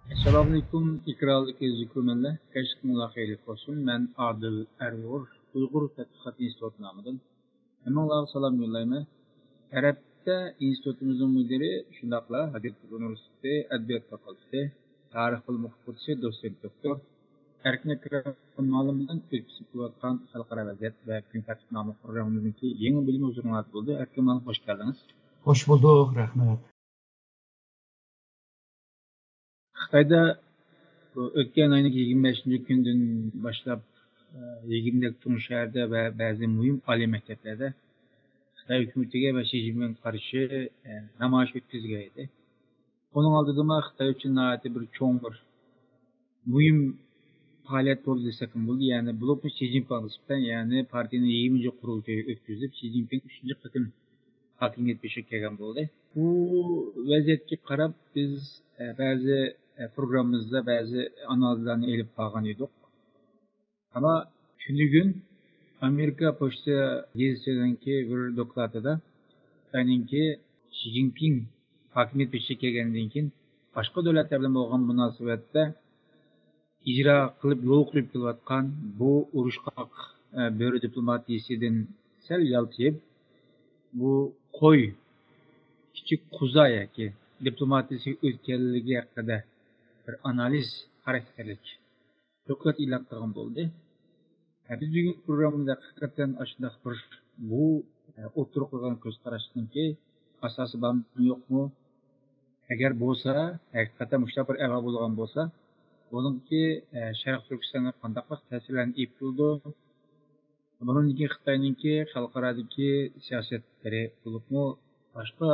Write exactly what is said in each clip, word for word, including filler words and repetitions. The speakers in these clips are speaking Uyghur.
ئەسسالامۇئەلەيكۇم، ئېكرانلىق ئىزدىگۈرمەنلەر. كەچلىكىڭلار خەيرلىك بولسۇن. مەن ئادىل ئەرئۇر، ئۇيغۇر تەتقىقات ئىنستىتۇتى نامىدىن ھەممىڭلارغا سالام يوللايمەن. تەرەپتە ئىنستىتۇتىمىزنىڭ مۇدىرى، شۇنداقلا ھاجەتتېپە ئۇنىۋېرسىتېتى ئەدەبىيات فاكۇلتېتى تارىخ بۆلۈمى ئوقۇتقۇچىسى، دوتسېنت دوكتور ئەركىن ئەكرەم مۇئەللىم بىلەن ئۆتكۈزۈپ كېلىۋاتقان خەلقئارا ۋەزىيەت ۋە كۈن تەرتىپ ناملىق پروگراممىمىزنىڭكى يېڭى بۆلۈمى ھۇزۇرۇڭلاردا بولدى. ئەركىن مۇئەللىم، خوش كەلدىڭىز. خوش بولدۇق، رەھمەت. خىتايدا بۇ ئۆتكەن ئاينىڭ يىگىرمە بەشىنچى كۈنىدىن باشلاپ، ئە، يىگىرمە تۇنجى شەھەردە ۋە بەزى مۇھىم ئالىي مەكتەپلەردە خىتاي ھۆكۈمىتىگە ۋە شى جىنپىڭغا قارشى، ئە، نامايىش ئۆتكۈزگەن ئىدى. ئۇنىڭ ئالدىدىمۇ خىتاي ئۈچۈن ناھايىتى بىر چوڭ، بىر مۇھىم پائالىيەت بولدى دېسەكمۇ بولىدۇ. يەنى بولۇپمۇ شى جىنپىڭغا نىسبەتەن، يەنى پارتىيىنىڭ يىگىرمىنچى قۇرۇلتىيى ئۆتكۈزۈلۈپ، شى جىنپىڭ ئۈچىنچى قېتىم ھاكىمىيەت بېشىغا كەلگەن بولدى. بۇ ۋەزىيەتكە قاراپ بىز، ئە، بەزى، ئە، پروگراممىمىزدا بەزى ئانالىزلارنى ئېلىپ بارغان ئىدۇق. ئەمما تۈنۈگۈن ئامېرىكا پوچتا گېزىتىنىڭكى بىر دوكلاتىدا خىتاينىڭكى شى جىنپىڭ ھاكىمىيەت بېشىغا كەلگەندىن كېيىن باشقا دۆلەتلەر بىلەن بولغان مۇناسىۋەتتە ئىجرا قىلىپ، يولغا قويۇپ كېلىۋاتقان بۇ ئۇرۇشقاق، ئە، بۆرە دىپلوماتىيىسىدىن سەل يالتىيىپ، بۇ قوي، كىچىك قوزا ياكى دىپلوماتىيىسىگە ئۆتكەنلىكى ھەققىدە بىر ئانالىز خاراكتېرلىك دوكلات ئېلان قىلغان بولدى. ھە، بىز بۈگۈنكى پروگراممىمىزدا ھەقىقەتەن ئاشۇنداق بىر بۇ، ئە، ئوتتۇرىغا قويغان كۆز قاراشنىڭكى ئاساسى بارمۇ، يوقمۇ؟ ئەگەر بولسا، ھەقىقەتەن مۇشۇنداق بىر ئەھۋال بولغان بولسا، بۇنىڭكى، ئە، شەرقىي تۈركىستانغا قانداقراق تەسىرلەرنى ئېلىپ كېلىدۇ؟ بۇنىڭدىن كېيىن خىتاينىڭكى خەلقئارادىكى سىياسەتلىرى، بولۇپمۇ باشقا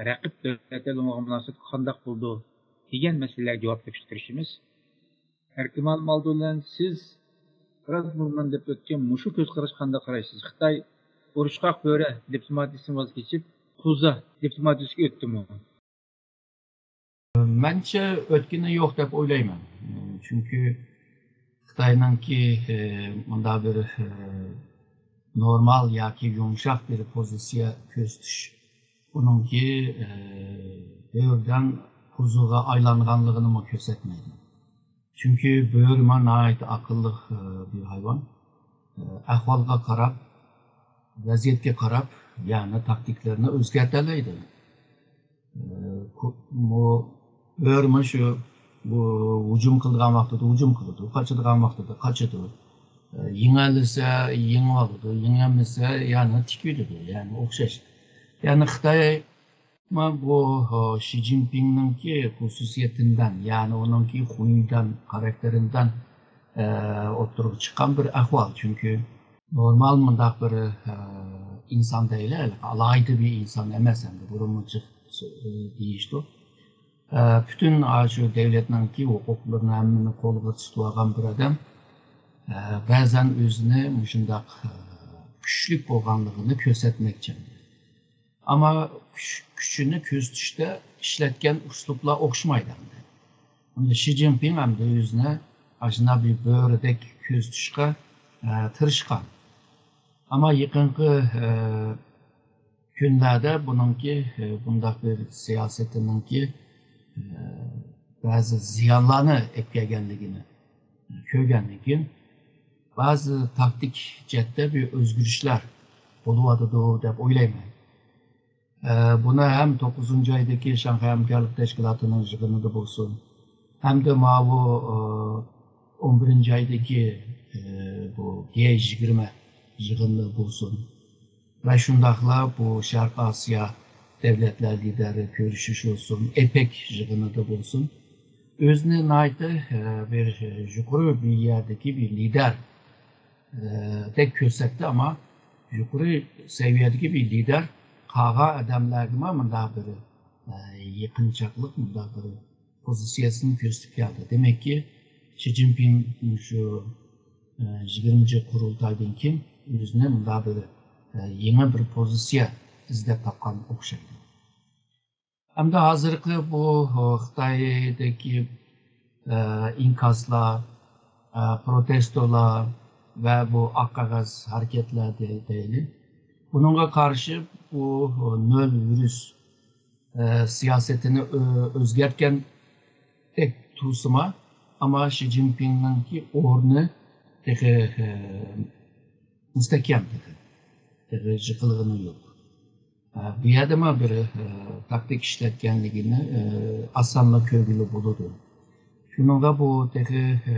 رەقىب دۆلەتلەر بىلەن بولغان مۇناسىۋەت قانداق بولىدۇ دېگەن مەسىلىلەرگە جاۋاب تېپىشقا تىرىشىمىز. ئەركىن مۇئەللىم، ئالدى بىلەن سىز بىراز بۇرۇن دەپ ئۆتكەن مۇشۇ كۆز قاراشقا قانداق قارايسىز؟ خىتاي ئۇرۇشقاق بۆرە دىپلوماتىيىسىدىن ۋاز كېچىپ، قوزا دىپلوماتىيىسىگە ئۆتتىمۇ؟ مەنچە ئۆتكىنى يوق دەپ ئويلايمەن. چۈنكى خىتاينىڭكى، ئە، مۇنداق بىر، ئە، نورمال ياكى يۇمشاق بىر پوزىتسىيە كۆرسىتىش ئۇنىڭكى، ئە، بۆرىدىن قوزىغا ئايلانغانلىقىنىمۇ كۆرسەتمەيدۇ. چۈنكى بۆرىمۇ ناھايىتى ئەقىللىق، ئە، بىر ھايۋان. ئە، ئەھۋالغا قاراپ، ۋەزىيەتكە قاراپ، يەنى تاكتىكىلىرىنى ئۆزگەرتەلەيدۇ. ئە، كو-، مو-، بۆرىمۇ شۇ، بۇ ھۇجۇم قىلىدىغان ۋاقتىدا ھۇجۇم قىلىدۇ، قاچىدىغان ۋاقتىدا قاچىدۇ. ئە، يېڭەلىسە يېڭىۋالىدۇ، يېڭەلمىسە يەنە تىكىۋېلىدۇ، يەنى ئوخشاش. يەنى خىتاي ما بۇ، ئۇ، شى جىنپىڭنىڭكى خۇسۇسىيىتىندىن، يەنى ئۇنىڭكى خۇيىدىن، خاراكتېرىدىن، ئە، ئوتتۇرىغا چىققان بىر ئەھۋال. چۈنكى نورمال مۇنداق بىر، ئە، ئىنسان دەيلى، ئالاھىدە بىر ئىنسان ئەمەس، ئەمدى بۇرۇنمۇ جىق، ئە، دېيىشتۇق. ئە، پۈتۈن ئاشۇ دۆلەتنىڭكى ھوقۇقلىرىنى ھەممىنى قولىغا تۇتۇۋالغان بىر ئادەم، ئە، بەزەن ئۆزىنى مۇشۇنداق، ئە، كۈچلۈك بولغانلىقىنى كۆرسەتمەكچى. ئەمما كۈچ-، كۈچىنى كۆرسىتىشتە ئىشلەتكەن ئۇسلۇبلار ئوخشىمايدۇ ئەمدى. ئەمدى شى جىنپىڭ ئەمدى ئۆزىنى ئاشۇنداق بىر بۆرىدەك كۆرسىتىشقا، ئە، تىرىشقان. ئەمما يېقىنقى، ئە، كۈنلەردە بۇنىڭكى، ئە، بۇنداق بىر سىياسىتىنىڭكى، ئە، بەزى زىيانلارنى ئېلىپ كەلگەنلىكىنى كۆرگەندىن كېيىن، بەزى تاكتىك جەھەتتە بىر ئۆزگىرىشلەر بولۇۋاتىدۇ دەپ ئويلايمەن. ئە، بۇنى ھەم توققۇزىنچى ئايدىكى شاڭخەي ھەمكارلىق تەشكىلاتىنىڭ يىغىنىدا بولسۇن، ھەمدە ماۋۇ، ئە، ئون بىرىنچى ئايدىكى، ئە، بۇ گې يىگىرمە يىغىنىدا بولسۇن ۋە شۇنداقلا بۇ شەرقىي ئاسىيا دۆلەتلەر لىدېرى كۆرۈشۈش بولسۇن، ئېپېك يىغىنىدا بولسۇن، ئۆزىنى ناھايىتى، ئە، بىر يۇقىرى بىر يەردىكى بىر لىدېر، ئە، دەك كۆرسەتتى، ئەمما يۇقىرى سەۋىيەدىكى بىر لىدېر قالغان ئادەملەرگىمۇ مۇنداق بىر، ئە، يېقىنچاقلىق، مۇنداق بىر پوزىتسىيەسىنى كۆرسىتىپ كەلدى. دېمەككى، شى جىنپىڭ شۇ، ئە، يىگىرمىنچى قۇرۇلتايدىن كېيىن ئۆزىنى مۇنداق بىر، ئە، يېڭى بىر پوزىتسىيە ئىزدەپ تاپقان ئوخشايدۇ. ئەمدى ھازىرقى بۇ، ئە، خىتايدىكى، ئە، ئىنكاسلار، ئە، پروتېستولار ۋە بۇ ئاق قەغەز ھەرىكەتلەر دەي-، دەيلى. بۇنىڭغا قارشى بۇ، ئە، نۆل ۋىرۇس، ئە، سىياسىتىنى ئۆ-، ئۆزگەرتكەندەك تۇرسىما، ئەمما شى جىنپىڭنىڭكى ئورنى تېخى، ئە، مۇستەھكەم تېخى. تېخى يىقىلغىنى يوق. ئە، بۇ يەردىمۇ بىر، ئە، تاكتىك ئىشلەتكەنلىكىنى، ئە، ئاسانلا كۆرگىلى بولىدۇ. شۇنىڭغا بۇ تېخى، ئە،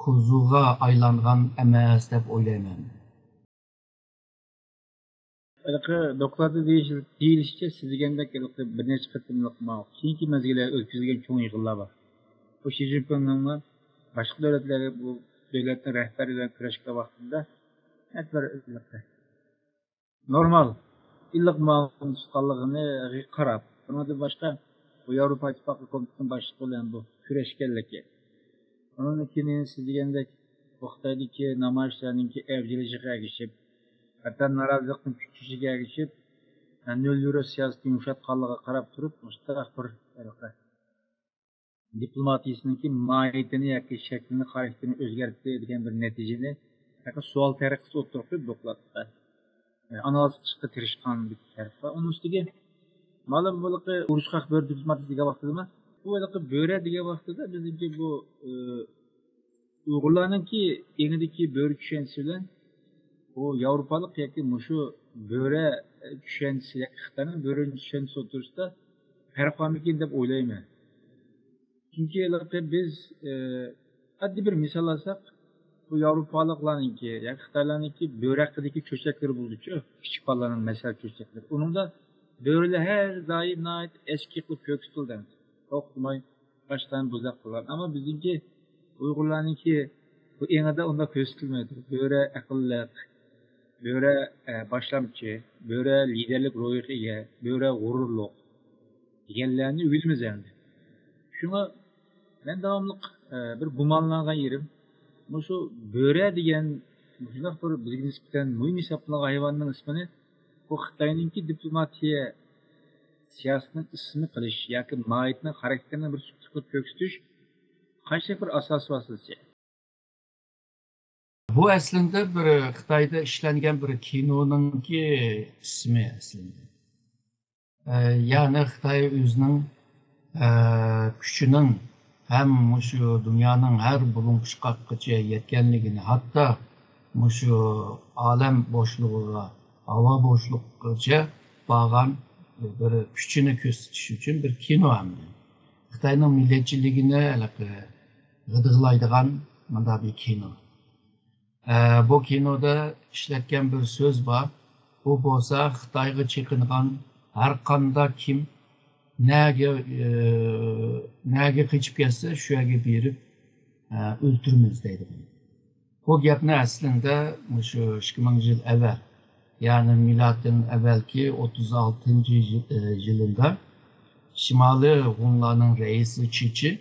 قوزۇغا ئايلانغان ئەمەس دەپ ئويلايمەن. ھېلىقى دوكلاتتا دېيىش-، دېيىلىشىچە، سىز دېگەندەك ھېلىقى بىر نەچچە قېتىملىق ما-، كېيىنكى مەزگىللەردە ئۆتكۈزۈلگەن چوڭ يىغىنلار بار. بۇ شى جىنپىڭنىڭمۇ باشقا دۆلەتلەرگە، بۇ دۆلەتنىڭ رەھبەرلىرى بىلەن كۆرۈشكەن ۋاقتىدا ھەر بىر ھېلىقى نورمال، ئىللىق مۇئامىلە تۇتقانلىقىنى قاراپ، ئۇنىڭدىن باشقا بۇ ياۋروپا ئىتتىپاقى كومىتېتىنىڭ باشلىقى بىلەن بۇ كۆرۈشكەنلىكى. ئۇنىڭدىن كېيىن سىز دېگەندەك بۇ خىتايدىكى نامايىشلارنىڭكى ئەۋجىلىشىشىگە ئەگىشىپ، ھەتتا نارازىلىقنىڭ كۈچىيىشىگە ئەگىشىپ، نۆل يورو سىياسىتىنى يۇمشاتقانلىقىغا قاراپ تۇرۇپ، مۇشۇنداق بىر ھېلىقى دىپلوماتىيىسىنىڭكى ماھىيىتىنى ياكى شەكلىنى، خاراكتېرىنى ئۆزگەرتتى دېگەن بىر نەتىجىنى ھەققىدە سوئال تەرەققىسى ئوتتۇرىغا قويۇپ دوكلاتتا، ئە، ئانالىز قىلىشقا تىرىشقان بىر تەرەپ بار. ئۇنىڭ ئۈستىگە مەلۇم بۇلىقى ئۇرۇشقاق بۆرە دىپلوماتىيىسى دېگەن ۋاقتىدىمۇ، بۇ ھېلىقى بۆرە دېگەن ۋاقتىدا بىزنىڭكى بۇ، ئە، ئۇيغۇرلارنىڭكى ئېڭىدىكى بۆرە چۈشەنچىسى بىلەن بۇ ياۋروپالىق ياكى مۇشۇ بۆرە، ئە، چۈشەنچىسى ياكى خىتاينىڭ بۆرە چۈشەنچىسى ئوتتۇرىسىدا پەرق بارمىكىن دەپ ئويلايمەن. چۈنكى ھېلىقى بىز، ئە، ئاددىي بىر مىسال ئالساق، بۇ ياۋروپالىقلارنىڭكى ياكى خىتايلارنىڭكى بۆرە ھەققىدىكى چۆچەكلىرى بولىدۇچۇ، كىچىك بالىلارنىڭ مەسەل چۆچەكلىرى. ئۇنىڭدا بۆرىلەر ھەر دائىم ناھايىتى ئەسكى قىلىپ كۆرسىتىلدى. توختىماي باشقىلارنى بۇزاق قىلغان. ئەمما بىزنىڭكى ئۇيغۇرلارنىڭكى بۇ ئېڭىدا ئۇنداق كۆرسىتىلمەيدۇ. بۆرە ئەقىللىق، بۆرە، ئە، باشلامچى، بۆرە لىدەرلىك روھىغا ئىگە، بۆرە غۇرۇرلۇق دېگەنلەرنى ئۆگىنىمىز ئەمدى. شۇڭا مەن داۋاملىق، ئە، بىر گۇمانلانغان يېرىم، مۇشۇ بۆرە دېگەن مۇشۇنداق بىر بىزگە نىسبەتەن مۇھىم ھېسابلانغان ھايۋاننىڭ ئىسمىنى بۇ خىتاينىڭكى دىپلوماتىيە سىياسىتىنىڭ ئىسمى قىلىش ياكى ماھىيىتىنىڭ، خاراكتېرىنىڭ بىر سۈپىتى قىلىپ كۆرسىتىش قانچىلىك بىر ئاساسى بار سىزچە؟ بۇ ئەسلىندە بىر خىتايدا ئىشلەنگەن بىر كىنونىڭكى ئىسمى ئەسلىندە. ئە، يەنى خىتاي ئۆزىنىڭ، ئە، كۈچىنىڭ ھەم مۇشۇ دۇنيانىڭ ھەر بۇلۇڭ پۇچقاققىچە يەتكەنلىكىنى، ھەتتا مۇشۇ ئالەم بوشلۇقىغا، ھاۋا بوشلۇقىغىچە بارغان بىر كۈچىنى كۆرسىتىش ئۈچۈن بىر كىنو ھەمدە خىتاينىڭ مىللەتچىلىكىنى ھېلىقى غىدىقلايدىغان مۇنداق بىر كىنو. ئە، بۇ كىنودا ئىشلەتكەن بىر سۆز بار. ئۇ بولسا خىتايغا چېقىنغان ھەر قانداق كىم نەگە، ئە، نەگە قېچىپ كەتسە، شۇ يەرگە بېرىپ، ئە، ئۆلتۈرىمىز دەيدىغان. بۇ گەپنى ئەسلىندە مۇشۇ ئىككى مىڭ يىل ئەۋۋەل، يەنى مىلادتىن ئەۋۋەلكى ئوتتۇز ئالتىنچى يىل-، ئە، يىلىدا شىمالىي ھۇنلارنىڭ رەئىسى چىچى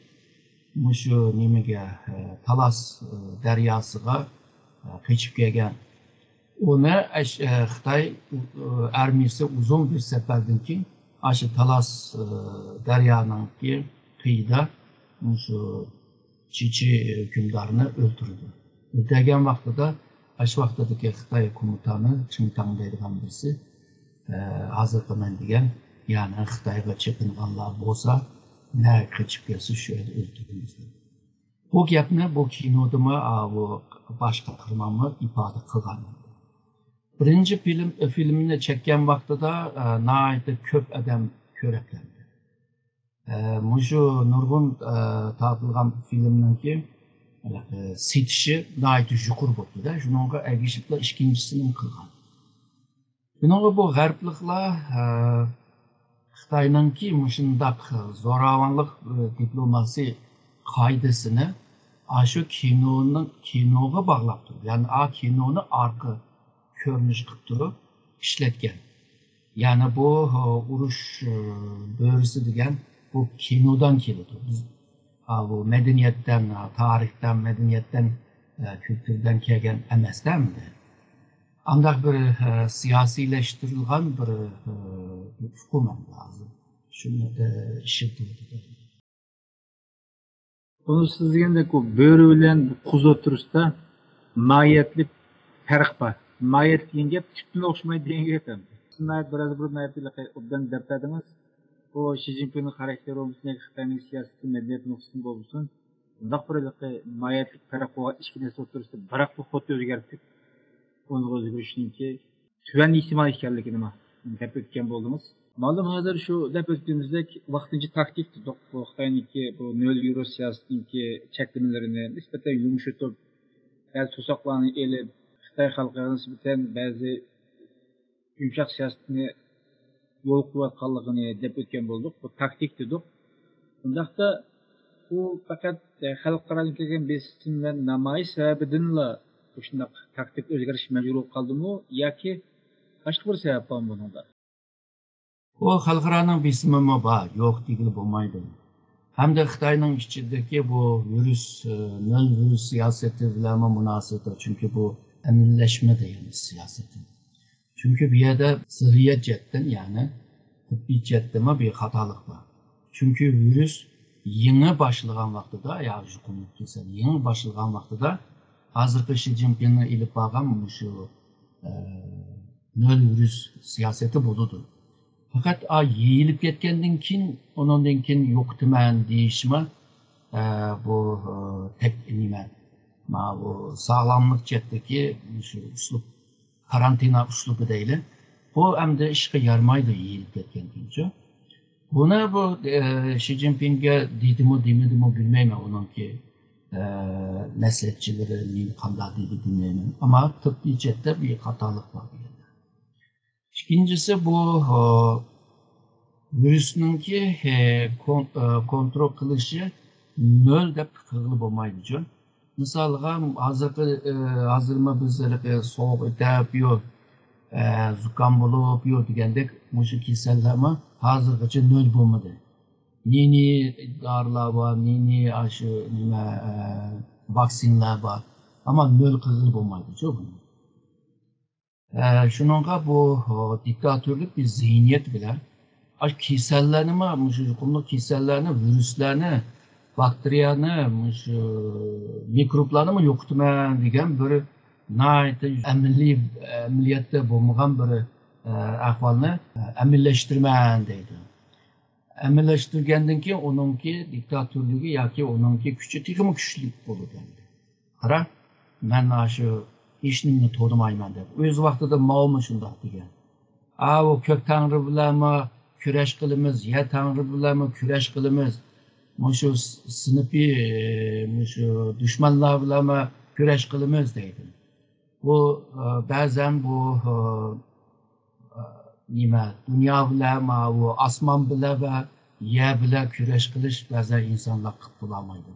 مۇشۇ نېمىگە، ئە، تالاس، ئە، دەرياسىغا، ئە، قېچىپ كەلگەن. ئۇنى ئەش-، ئە، خىتاي، ئە، ئارمىيىسى ئۇزۇن بىر سەپەردىن كېيىن ئاشۇ تالاس، ئە، دەريانىڭكى قىيىدا مۇشۇ چىچى ھۆكۈمدارنى ئۆلتۈرىدۇ. ئۆلتۈرگەن ۋاقتىدا، ئاشۇ ۋاقتىدىكى خىتاي كومىتانى چىڭتاڭ دەيدىغان بىرسى، ئە، ھازىرقى مەن دېگەن، يەنى خىتايغا چېقىنغانلار بولسا، نەگە قېچىپ كەتسە، شۇ يەردە ئۆلتۈرىمىز دېدى. بۇ گەپنى بۇ كىنودىمۇ، ئا، بۇ باش قەھرىمانمۇ ئىپادە قىلغان. بىرىنچى فىلىم، فىلىمنى چەككەن ۋاقتىدا، ئا، ناھايىتى كۆپ ئادەم كۆرەكلەندى. ئە، مۇشۇ نۇرغۇن، ئە، تارتىلغان فىلىمنىڭكى، ئە، سېتىشى ناھايىتى يۇقىرى بوپتۇ-دە، شۇنىڭغا ئەگىشىپلا ئىككىنچىسىنى قىلغان. شۇنىڭغا بۇ غەربلىكلەر، ئە، خىتاينىڭكى مۇشۇنداق زوراۋانلىق، ئە، دىپلوماسىي قائىدىسىنى ئاشۇ كىنونىڭ، كىنوغا باغلاپ تۇرۇپ، يەنى ئا كىنونى ئارقا كۆرۈنۈش قىلىپ تۇرۇپ ئىشلەتكەن. يەنى بۇ، ئۇرۇش، بۆرىسى دېگەن بۇ كىنودىن كېلىدۇ. بىز، بۇ مەدەنىيەتتىن، تارىختىن، مەدەنىيەتتىن، كۈلتۈردىن كەلگەن ئەمەس-دە ئەمدى. ئانداق بىر، سىياسىيلەشتۈرۈلگەن بىر، بىر ئۇقۇم ئەمدى ھازىر. شۇنى، ئىشلىتىۋاتىدۇ. بۇنى سىز دېگەندەك، ئۇ بۆرە بىلەن قۇز ئوتتۇرىسىدا ماھىيەتلىك پەرق بار. ماھىيەت دېگەن گەپ تىپتىن ئوخشىمايدۇ دېگەن گەپ ئەمدى. سىز ناھايىتى بىر ئاز بۇرۇن ناھايىتى ئوبدان دەپ بەردىڭىز. بۇ شى جىنپىڭنىڭ خاراكتېرى بولمىسۇن ياكى خىتاينىڭ سىياسىتى، مەدەنىيەت نۇقتىسىدىن بولمىسۇن، بۇنداق بىر ھېلىقى ناھايەتلىك پەرق بولغان ئىككى نەرسە ئوتتۇرىسىدا بىراقلا خۇددى ئۆزگەرتىپ، ئۇنىڭغا ئۆزگىرىشنىڭكى تۆۋەن ئېھتىمال ئىكەنلىكىنىمۇ دەپ ئۆتكەن بولدىڭىز. مەلۇم، ھازىر شۇ دەپ ئۆتكىنىمىزدەك ۋاقتىنچە تاكتىك دېدۇق. بۇ خىتاينىڭكى بۇ نۆل يورۇس سىياسىتىنىڭكى چەكلىمىلىرىنى نىسبەتەن يۇمشىتىپ، بەزى توساقلارنى ئېلىپ، خىتاي خەلقىگە نىسبەتەن بەزى يۇمشاق سىياسىتىنى يولغا قويۇۋاتقانلىقىنى دەپ ئۆتكەن بولدۇق. بۇ تاكتىك دېدۇق. ئۇنداقتا ئۇ پەقەت خەلقئارادىن كەلگەن بېسىم ۋە نامايىش سەۋەبىدىنلا مۇشۇنداق تاكتىك ئۆزگەرتىش مەجبۇر بولۇپ قالدىمۇ ياكى باشقا بىر سەۋەب بارمۇ بۇنىڭدا؟ بۇ خەلقئارانىڭ بېسىمىمۇ بار، يوق دېگىلى بولمايدۇ. ھەمدە خىتاينىڭ ئىچىدىكى بۇ ۋىرۇس، ئە، نۆل ۋىرۇس سىياسىتى بىلەنمۇ مۇناسىۋەتلىك، چۈنكى بۇ ئەمەلىيلەشمىدى يەنى سىياسىتى. چۈنكى بۇ يەردە سىھھىيەت جەھەتتىن، يەنى تېببىي جەھەتتىنمۇ بىر خاتالىق بار. چۈنكى ۋىرۇس يېڭى باشلىغان ۋاقتىدا، يا يۇقۇملۇق كېسەل يېڭى باشلىغان ۋاقتىدا، ھازىرقى شى جىنپىڭنىڭ ئېلىپ بارغان مۇشۇ، ئە، نۆل ۋىرۇس سىياسىتى بولىدۇ. پەقەت ئا، يېيىلىپ كەتكەندىن كېيىن، ئۇنىڭدىن كېيىن يوقىتىمەن دېيىشمۇ، ئە، بۇ، ئە، تەك-، نېمە، ماۋۇ ساغلاملىق جەھەتتىكى مۇشۇ ئۇسلۇب، قارانتىنا ئۇسلۇبى دەيلى. بۇ ئەمدى ئىشقا يارىمايدۇ، يېيىلىپ كەتكەندىن كېيىنچۇ. بۇنى بۇ، ئە، شى جىنپىڭگە دېدىمۇ، دېمىدىمۇ بىلمەيمەن، ئۇنىڭكى، ئە، مەسلىھەتچىلىرى نېمە، قانداق دېدى بىلمەيمەن. ئەمما تېببىي جەھەتتە بىر خاتالىق بار بۇ يەردە. ئىككىنچىسى بۇ، ئە، ۋىرۇسنىڭكى، ئە، كون-، ئە، كونترول قىلىشى نۆل دەپ قىلغىلى بولمايدۇچۇ. مىسالغا، ھازىرقى، ئە، ھازىرمۇ بىز ھېلىقى سوغۇق ئۆتەپ يۇ، ئە، زۇكام بولۇپ يۇ دېگەندەك، مۇشۇ كېسەللەرمۇ ھازىرغىچە نۆل بولمىدى. نى-نى دارىلار بار، نى-نى ئاشۇ نېمە، ئە، ۋاكسىنىلار بار. ئەمما نۆل قىلغىلى بولمايدۇچۇ بۇنى. ئە، شۇنىڭغا بۇ، ئۇ، دىكتاتورلۇق بىر زېھنىيەت بىلەن، ئاشۇ كېسەللەرنىمۇ، مۇشۇ يۇقۇملۇق كېسەللەرنى، ۋىرۇسلارنى، باكتېرىيەنى، مۇشۇ مىكروبلارنىمۇ يوقىتىمەن دېگەن بىر ناھايىتى ئەمەلىي، ئەمەلىيەتتە بولمىغان بىر، ئە، ئەھۋالنى، ئە، ئەمەلىيلەشتۈرىمەن دەيدۇ. ئەمەلىيلەشتۈرگەندىن كېيىن ئۇنىڭكى دىكتاتورلۇقى ياكى ئۇنىڭكى كۈچى تېخىمۇ كۈچلۈك بولىدۇ ئەمدى. قارا، مەن ئاشۇ ھېچنېمىنى تونۇمايمەن دەپ. ئۆز ۋاقتىدا ماۋمۇ شۇنداق دېگەن. ئاۋۇ كۆك تەڭرى بىلەنمۇ كۈرەش قىلىمىز، يەر تەڭرى بىلەنمۇ كۈرەش قىلىمىز. مۇشۇ س-، سىنىپىي، مۇشۇ دۈشمەنلەر بىلەنمۇ كۈرەش قىلىمىز دەيدۇ. بۇ، ئە، بەزەن بۇ، ئە، ئە، نېمە، دۇنيا بىلەن، ماۋۇ ئاسمان بىلەن ۋە يەر بىلەن كۈرەش قىلىش بەزەن ئىنسانلار قىلىپ بولالمايدۇ.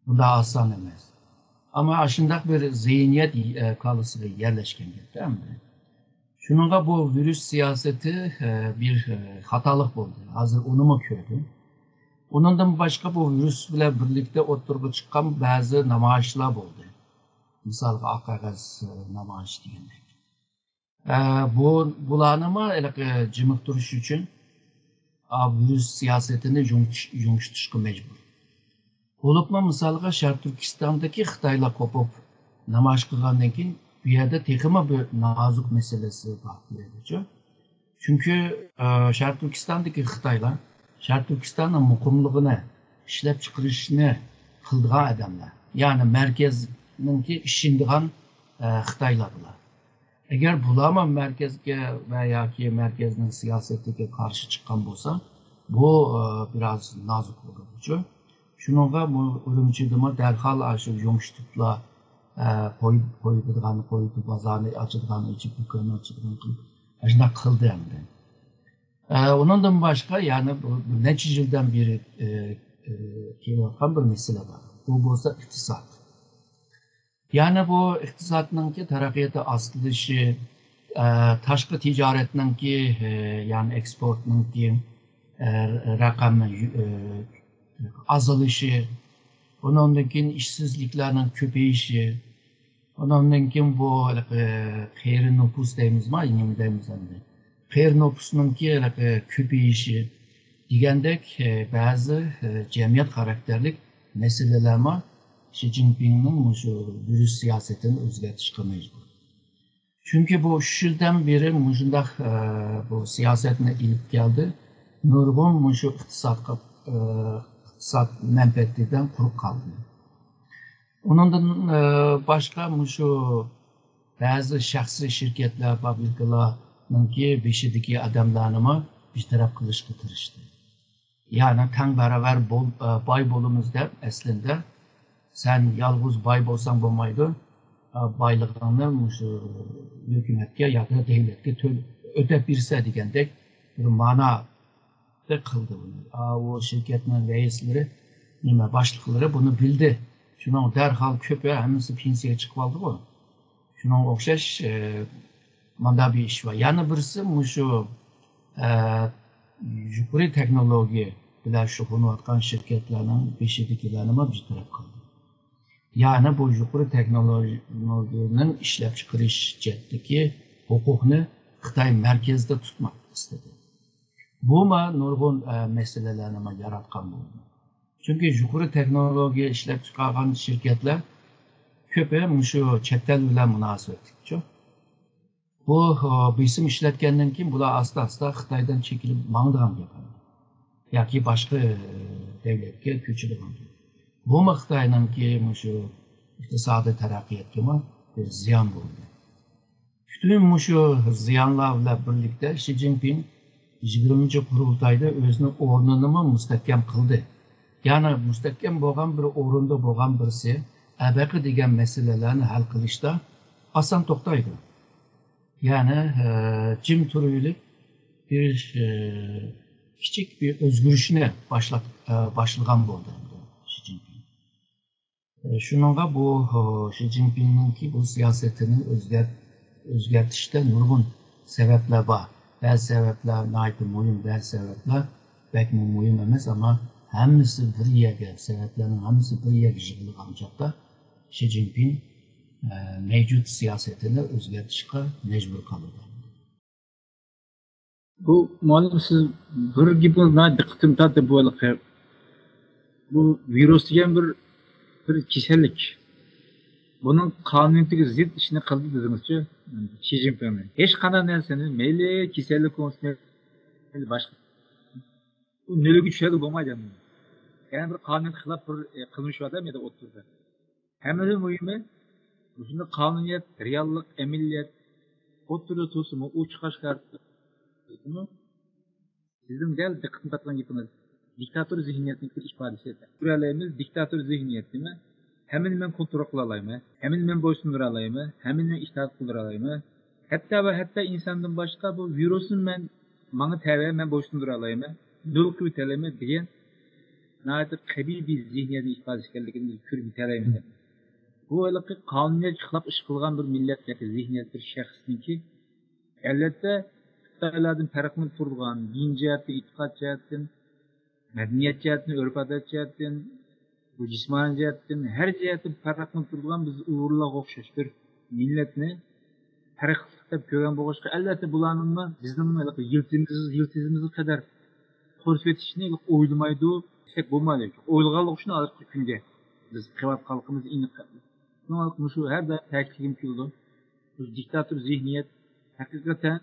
بۇنداق ئاسان ئەمەس. ئەمما ئاشۇنداق بىر زېھنىيەت، ئە، كاللىسىغا يەرلەشكەن گەپتە ئەمدى. شۇنىڭغا بۇ ۋىرۇس سىياسىتى، ئە، بىر، ئە، خاتالىق بولدى. ھازىر ئۇنىمۇ كۆردۈم. ئۇنىڭدىن باشقا بۇ ۋىرۇس بىلەن بىرلىكتە ئوتتۇرىغا چىققان بەزى نامايىشلار بولدى. مىسالغا، ئاق قەغەز، ئە، نامايىشى دېگەندەك. ئە، بۇ، بۇلارنىمۇ ھېلىقى جىمىقتۇرۇش ئۈچۈن، ئا، ۋىرۇس سىياسىتىنى يۇمش-، يۇمشىتىشقا مەجبۇر. بولۇپمۇ مىسالغا شەرقىي تۈركىستاندىكى خىتايلار قوپۇپ نامايىش قىلغاندىن كېيىن، بۇ يەردە تېخىمۇ بىر نازۇك مەسىلىسى بار بۇ يەردىچۇ. چۈنكى، ئە، شەرقىي تۈركىستاندىكى خىتايلار شەرقىي تۈركىستاننىڭ مۇقىملىقىنى، ئىشلەپچىقىرىشنى قىلىدىغان ئادەملەر. يەنى مەركەزنىڭكى ئىشىنىدىغان، ئە، خىتايلار بۇلار. ئەگەر بۇلارمۇ مەركەزگە ۋە ياكى مەركەزنىڭ سىياسىتىگە قارشى چىققان بولسا، بۇ، ئە، بىراز نازۇك بولىدۇچۇ. شۇنىڭغا بۇ ئۈرۈمچىدىمۇ دەرھال ئاشۇ يۇمشىتىپلا، ئە، قويۇپ، قويىدىغان، قويىدۇ، بازارنى ئاچىدىغان، ئېچىپ، دۇكاننى ئاچىدىغان قىلىپ، ئاشۇنداق قىلدى ئەمدى. ئە، ئۇنىڭدىن باشقا، يەنى بۇ، بۇ نەچچە يىلدىن بېرى، ئە، ئە، كېلىۋاتقان بىر مەسىلە بار. بۇ بولسا ئىقتىساد. يەنى بۇ ئىقتىسادنىڭكى تەرەققىياتى ئاستىلىشى، ئە، تاشقى تىجارەتنىڭكى، ئە، يەنى ئېكسپورتنىڭكى، ئە، رەقەم، ئە، ئازىلىشى، ئۇنىڭدىن كېيىن ئىشسىزلىكلەرنىڭ كۆپىيىشى، ئۇنىڭدىن كېيىن بۇ ھېلىقى قېرى نوپۇس دەيمىزما، نېمە دەيمىز ئەمدى؟ قېرى نوپۇسنىڭكى ھېلىقى كۆپىيىشى دېگەندەك، ئە، بەزى، ئە، جەمئىيەت خاراكتېرلىك مەسىلىلەرمۇ شى جىنپىڭنىڭ مۇشۇ دۈرۈس سىياسىتىنى ئۆزگەرتىشقا مەجبۇر. چۈنكى بۇ ئۈچ يىلدىن بېرى مۇشۇنداق، ئە، بۇ سىياسەتنى ئېلىپ كەلدى. نۇرغۇن مۇشۇ ئىقتىسادقا، ئىقتىساد مەنپەئەتىدىن قۇرۇق قالدى. ئۇنىڭدىن باشقا مۇشۇ بەزى شەخسىي شىركەتلەر، فابرىكىلارنىڭكى بېشىدىكى ئادەملەرنىمۇ بىر تەرەپ قىلىشقا تىرىشتى. يەنى تەڭ باراۋەر بول، باي بولىمىز دەپ، ئەسلىندە سەن يالغۇز باي بولساڭ بولمايدۇ، بايلىقىڭنى مۇشۇ ھۆكۈمەتكە ياكى دۆلەتكە تۆل-، ئۆتەپ بېرىسەن دېگەندەك بىر مانا قىلدى بۇنى. ئا، ئۇ شىركەتنىڭ رەئىسلىرى، نېمە، باشلىقلىرى بۇنى بىلدى. شۇنىڭ دەرھال كۆپى ھەممىسى پېنسىيەگە چىقىۋالدىغۇ. شۇنىڭغا ئوخشاش، ئە، مانداق بىر ئىش بار. يەنە بىرسى مۇشۇ، ئە، يۇقىرى تېخنولوگىيە بىلەن شۇغۇللىنىۋاتقان شىركەتلەرنىڭ بېشىدىكىلەرنىمۇ بىر تەرەپ قىلدى. يەنى بۇ يۇقىرى تېخنولوگىيەنىڭ ئىشلەپچىقىرىش جەھەتتىكى ھوقۇقنى خىتاي مەركەزدە تۇتماق ئىستىدى. بۇمۇ نۇرغۇن، ئە، مەسىلىلەرنىمۇ ياراتقان بولدى. چۈنكى يۇقىرى تېخنولوگىيە ئىشلەپچىقارغان شىركەتلەر كۆپى مۇشۇ چەت ئەل بىلەن مۇناسىۋەتلىكچۇ. بۇ، ئە، بېسىم ئىشلەتكەندىن كېيىن بۇلار ئاستا-ئاستا خىتايدىن چېكىنىپ ماڭىدىغان گەپ. ياكى باشقا، ئە، دۆلەتكە كۆچىدىغان گەپ. بۇمۇ خىتاينىڭكى مۇشۇ ئىقتىسادىي تەرەققىياتىغىمۇ بىر زىيان بولدى. پۈتۈن مۇشۇ زىيانلار بىلەن بىرلىكتە شى جىنپىڭ يىگىرمىنچى قۇرۇلتايدا ئۆزىنىڭ ئورنىنىمۇ مۇستەھكەم قىلدى. يەنى مۇستەھكەم بولغان بىر ئورۇندا بولغان بىرسى ئەبەقە دېگەن مەسىلىلەرنى ھەل قىلىشتا ئاسان توختايدۇ. يەنى، ئە، جىم تۇرۇۋېلىپ بىر، ئە، كىچىك بىر ئۆزگىرىشنى باشلاپ، ئە، باشلىغان بولدى ئەمدى شى جىنپىڭ. ئە، شۇنىڭغا بۇ، ئە، شى جىنپىڭنىڭكى بۇ سىياسىتىنى ئۆزگەرت-، ئۆزگەرتىشتە نۇرغۇن سەۋەبلەر بار. بەزى سەۋەبلەر ناھايىتى مۇھىم، بەزى سەۋەبلەر بەكمۇ مۇھىم ئەمەس، ئەمما ھەممىسى بىر يەرگە، سەۋەبلەرنىڭ ھەممىسى بىر يەرگە يىغىلغان چاغدا شى جىنپىڭ، ئە، مەۋجۇت سىياسىتىنى ئۆزگەرتىشقا مەجبۇر قالىدۇ. بۇ مۇئەللىم، سىز بىر گېپىڭىز ناھايىتى دىققىتىمنى تارتتى، بۇ ھېلىقى، بۇ ۋىرۇس دېگەن بىر، بىر كېسەللىك. بۇنىڭ قانۇنىيىتىگە زىت ئىشنى قىلدى دېدىڭىزچۇ، شى جىنپىڭنى. ھېچقانداق نەرسىنى، مەيلى كېسەللىك بولسۇن، مەيلى باشقا، بۇ نۆلگە چۈشەرگىلى بولمايدۇ ئەمدى. يەنە بىر قانۇنىيەتكە خىلاپ بىر، ئە، قىلمىش بار-دە، مەيدە ئوتتۇرىدا. ھەممىدىن مۇھىمى، مۇشۇنداق قانۇنىيەت، رېئاللىق، ئەمەلىيەت ئوتتۇرىدا تۇرسىمۇ، ئۇ چىقارىشقا ھەرىكەت قىلسىمۇ، سىزنىڭ دەل دىققىتىمنى تارتقان گېپىڭىز، دىكتاتور زېھنىيەتنىڭ بىر ئىپادىسى. كۆرەلەيمىز، دىكتاتور زېھنىيەت نېمە؟ ھەممىنى مەن كونترول قىلالايمەن، ھەممىنى مەن بويسۇندۇرالايمەن، ھەممىنى مەن ئىتائەت قىلدۇرالايمەن. ھەتتا ۋە ھەتتا ئىنساندىن باشقا بۇ ۋىرۇسنى مەن، ماڭا تەۋە، مەن بويسۇندۇرالايمەن، نۆل قىلىۋېتەلەيمەن دېگەن ناھايىتى قەبىھ بىر زېھنىيەتنىڭ ئىپادىسى ئىكەنلىكىنى كۆرۈپ يېتەلەيمەن. بۇ ھېلىقى قانۇنىيەتكە خىلاپ ئىش قىلغان بىر مىللەت ياكى زېھنىيەت، بىر شەخسنىڭكى، ئەلۋەتتە، خىتايلاردىن پەرقلىنىپ تۇرىدىغان دىن جەھەتتىن، ئېتىقاد جەھەتتىن، مەدەنىيەت جەھەتتىن، ئۆرپ-ئادەت جەھەتتىن، بۇ جىسمانىي جەھەتتىن، ھەر جەھەتتىن پەرقلىنىپ تۇرىدىغان بىز ئۇيغۇرلارغا ئوخشاش بىر مىللەتنى پەرقلىق دەپ كۆرگەن بولغاچقا، ئەلۋەتتە، بۇلارنىڭمۇ بىزنىڭمۇ ھېلىقى يىلتىزىمىز، يىلتىزىمىزغا قەدەر قورسىۋېتىشنى ئويلىمايدۇ دېسەك بولمايدۇ. ئويلىغانلىقى ئۈچۈن ھازىرقى كۈنگە بىز قېلىۋاتقانلىقىمىز ئېنىق. شۇڭا مۇشۇ ھەر دائىم تەكىتلىگۈم كېلىدۇ. بۇ دىكتاتور زېھنىيەت ھەقىقەتەن،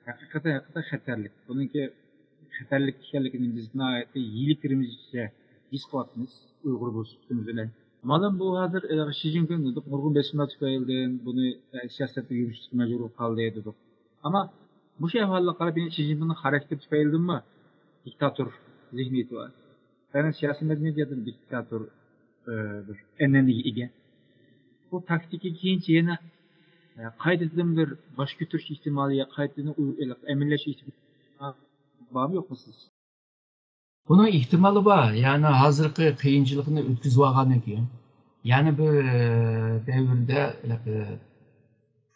ھەقىقەتەن، ھەقىقەتەن خەتەرلىك. بۇنىڭكى خەتەرلىك ئىكەنلىكىنى بىز ناھايىتى يىلى كىرىمىزچە ھېس قىلىۋاتىمىز، ئۇيغۇر بولۇش سۈپىتىمىز بىلەن. مەلۇم، بۇ ھازىر، ئە، شى جىنپىڭ دېدۇق، نۇرغۇن بېسىملار تۈپەيلىدىن بۇنى، ئە، سىياسەتتە يۈرۈشۈشكە مەجبۇر قالدى دېدۇق. ئەمما مۇشۇ ئەھۋاللارغا قاراپ، يەنە شى جىنپىڭنىڭ خاراكتېرى تۈپەيلىدىنمۇ دىكتاتور زېھنىيىتى بار. يەنى سىياسىي مەدەنىيەت ياكى دىكتاتور، ئە، بىر ئەنئەنىگە ئىگە. بۇ تاكتىكا كېيىنچە يەنە، ئە، قايتىدىن بىر باش كۆتۈرۈش ئېھتىمالى يا قايتىدىن ئۇ-، ئەمەلىيلەشمەس ئېھتىمالى بارمۇ يوقمۇ سىز؟ بۇنىڭ ئېھتىمالى بار. يەنى ھازىرقى قىيىنچىلىقنى ئۆتكۈزۈۋالغاندىن كېيىن، يەنە بىر، ئە، دەۋردە، ئە،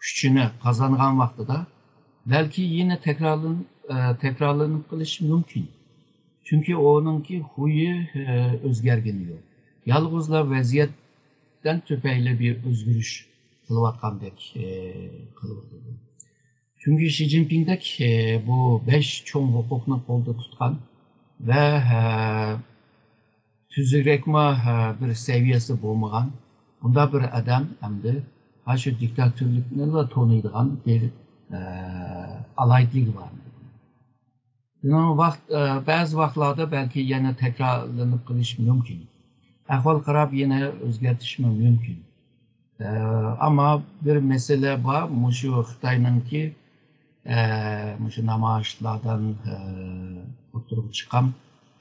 كۈچىنى قازانغان ۋاقتىدا بەلكى يەنە تەكرارلىن-، ئە، تەكرارلىنىپ قېلىشى مۇمكىن. چۈنكى ئۇنىڭكى خۇيى، ئە، ئۆزگەرگىنى يوق. يالغۇزلا ۋەزىيەتتىن تۈپەيلى بىر ئۆزگىرىش قىلىۋاتقاندەك، ئە، قىلىۋاتىدۇ. چۈنكى شى جىنپىڭدەك، ئە، بۇ بەش چوڭ ھوقۇقنى قولدا تۇتقان ۋە، ئە، تۈزۈكرەكمۇ، ئە، بىر سەۋىيەسى بولمىغان بۇنداق بىر ئادەم ئەمدى ھە شۇ دىكتاتورلۇقنىلا تونۇيدىغان بىر، ئە، ئالاھىدىلىكى بار. بۇنىڭ ۋاقىت، ئە، بەزى ۋاقىتلاردا بەلكى يەنە تەكرارلىنىپ قېلىشى مۇمكىن. ئەھۋال قاراپ يەنە ئۆزگەرتىشمۇ مۇمكىن. ئە، ئەمما بىر مەسىلە بار، مۇشۇ خىتاينىڭكى، ئە، مۇشۇ نامايىشلاردىن، ئە، ئوتتۇرىغا چىققان